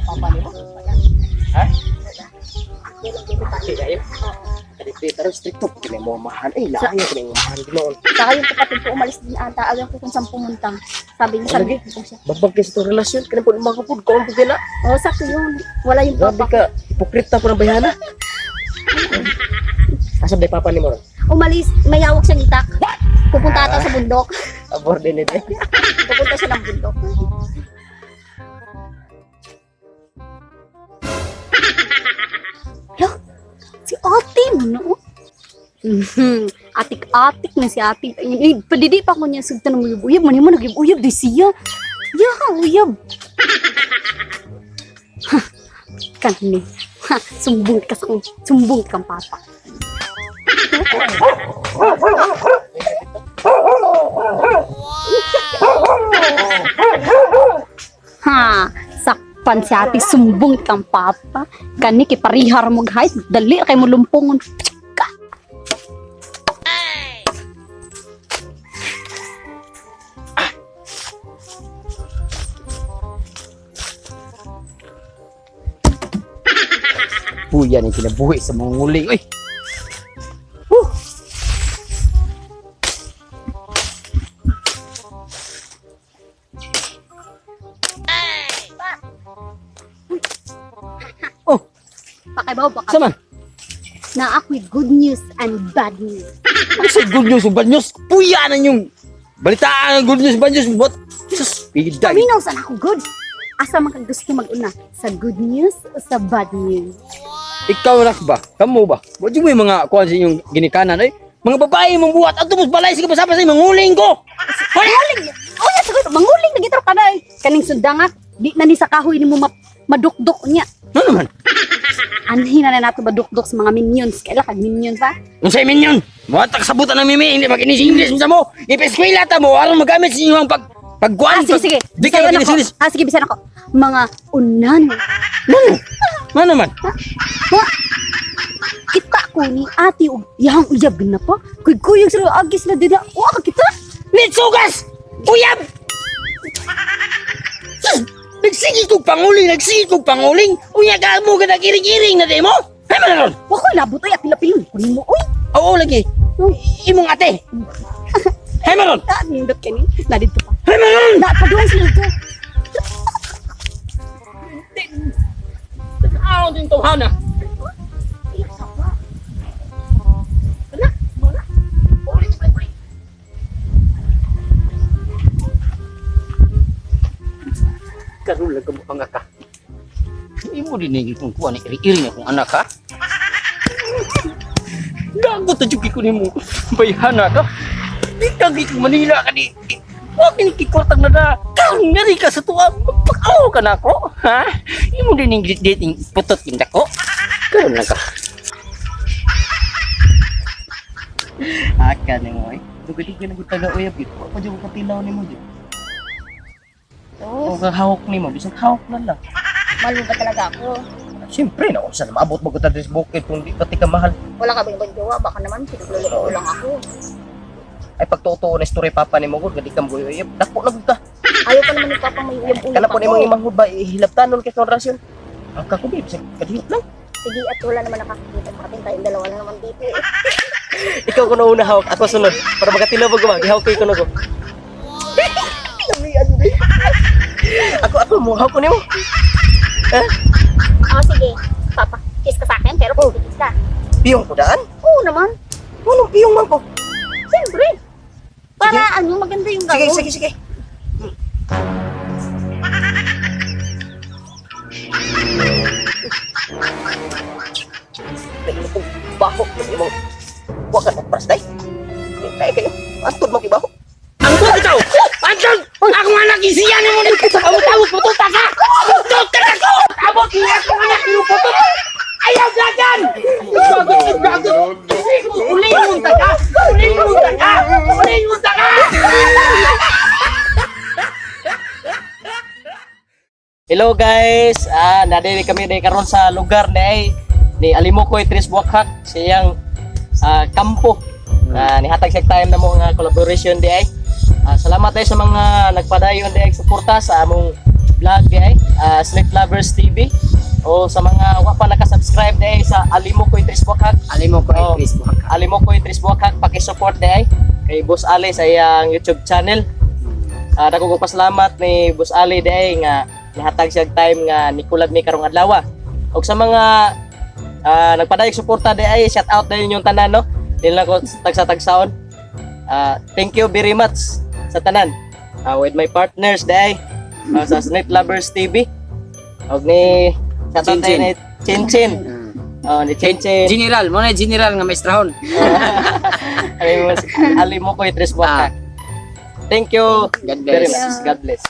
Papa nimo? Wala. Ha? Wala. Dili dili pa. Di kayo. Dili pero stricto kini mo mahan. Ay, laayo kini mo mahan ginoon. Saka yung kapatid ko umalis din ata. Alam ko kung saan pumunta. Sabi niya, sabi ko siya. Babag kay sa itong relasyon kani po mga kapud ko ang pugina. Oo, sakto yun. Wala yung Grabe papa. ka, hipokrita po ng bayhana. Asa ba papa nimo ron? Umalis, mayawak siyang itak. Pupunta ata sa bundok. Abor din ito. Pupunta siya ng bundok. Hala, si ate mo no? Mhm. Atik-atik na si ate. Ay, padidi pa ko niya sugtan ng uyab-uyab. Mani mo nag-uyab di siya. Ya, uyab. Ha, kani. Ha, sumbong ka sa sumbong kang papa. Ha, sakpan si ate sumbong kang papa. Kani kay parihar mo guys. Dali kay mo lumpungon. Ka. Puya ni kinabuhi sa mga nguling. Uy! Oh, Pakibaw baka sama. Na ako'y good news and bad news. Ano sa good news o bad news? Puya na yung balitaan ang good news, bad news. What? Jesus, piday. Paminaw sana ako good. Asa man ka gusto mag-una? Sa good news o sa bad news? Ikaw rak ba? Kamu ba? Wa mo yung mga kuan sa inyong ginikanan ay? Mga babae mong buhat ato mo balay sige pasapa sa imong nguling ko. Manguling! Oh, ya, siguro. Manguling na gitro ka na eh. Kaning sundangak, di na ni sa kahoy ni mo madukdok niya. Ano naman? Anhin na na nato madukdok sa mga minions. Kaila kag minions ha? Unsay minyon? Wa ta kasabutan ng mimi, hindi makinis English unsa mo. Ipa-eskwela ta mo aron magamit sa inyong pag pagkuan. Ah, sige, sige. Di kayo Bisayan makinis ako. English. Ah, sige, bisan ako. Mga unan. Ano? Ano naman? Mga kita ko ni ate og yang uyab na pa. Kuy kuyog sila agis na dina. Wa ka kita. Nitsugas! Uyab! Sus! Nagsige kog panguling, nagsige kog panguling. Unya ka mo ka nag-iring-iring na di mo. Hay man ron. Wa ko labot ay apil-apilon ko nimo oy. Oo lagi. Imong ate. Hay man ron. Ah, nindot kani. Na dito pa. Hay man ron. Na paduan sila dito. Aon din tawhana. Karon lang kamo ang ka. Imo din ni itong kuha ni iri-iri akong anak ha. Gago ta jud ko nimo. Bayhana ka. Di ka gid Manila ka di. Wa kini kikortag na da. Karon ngari ka sa tuwa. Pag-aw ka na ako, ha? Imo din ning dating putot kinda ko. Karon lang ka. Aka nimo ay. Dugay-dugay na gud taga uyab gid. Wa pa jud ko katilaw nimo jud. O ka hawak nimo, bisag hawak na lang. Mahal mo ba talaga ako? Siyempre na unsa na maabot mo gud ta sa bukid kung di pa ti ka mahal. Wala ka ba ibang jowa? Baka naman pinagluloko lang ako. Ay pagtuo na story papa nimo gud gadi ka mo uyab. Dako na gud ka. Ayaw pa naman ni Papa may uyab-uyab Kana po ako. nimong imang ba ihilabtanon kay kontrasyon. Ang kako bisag kadiyot lang. Sige, at wala naman nakakita sa atin. Tayong dalawa na naman dito eh. Ikaw kuno una hawak, ako sunod. Para makatilaw ba gumag, gihawak ko kuno ko. Lamian di. Ako ako mo hawak ko nimo. Oh, sige. Papa, kiss ka sa akin, pero kung kiss ka. Piyong ko daan. Oo naman. Anong piyong man ko? Siyempre. Para ano, maganda yung Sige, gawin. sige, sige. Baho kasi mo. Wa ka nagpras day. Kay kayo. Antod mo kibaho. Angkod ikaw! Angkod! Akong anak isiyan mo ni Tawag-tawag putot ka! Putot ka ako! Abot ni akong anak ni putot! Ayaw dagan! Gagot! Gagot! Uling mong taka! Uling mong taka! Uling mong taka! Hello guys. Ah, nadiri kami diri karon sa lugar ni ay ni Alimokoy Tres Buwakhak siyang kampo. Ah, nihatag siya time na mo nga collaboration di ay. Ah, salamat ay sa mga nagpadayon di ay suporta sa among vlog di ay, Snake Lovers TV. O sa mga wa pa naka-subscribe di ay sa Alimukoy Tres Buwakhak. Alimo ko Oh. ay Chris Buhaka. Alimukoy Tres Buwakhak, paki-support di ay kay Boss Ali sa iyang YouTube channel. Dako ko pasalamat ni Boss Ali di ay nga nihatag siya og time nga nikulab mi karong adlaw. Og sa mga nagpadayag suporta di ay, shout out dahil inyong tanan, no. Dili lang ko tagsa-tagsaon. Thank you very much sa tanan. With my partners di ay, sa Snake Lovers TV. Og ni shout out Chin Chin. ni Chin Chin. Oh, ni Chin Chin. General, mo na general nga maestrahon. Ali mo ko Tres Buwakhak. Thank you God very bless. much. God bless.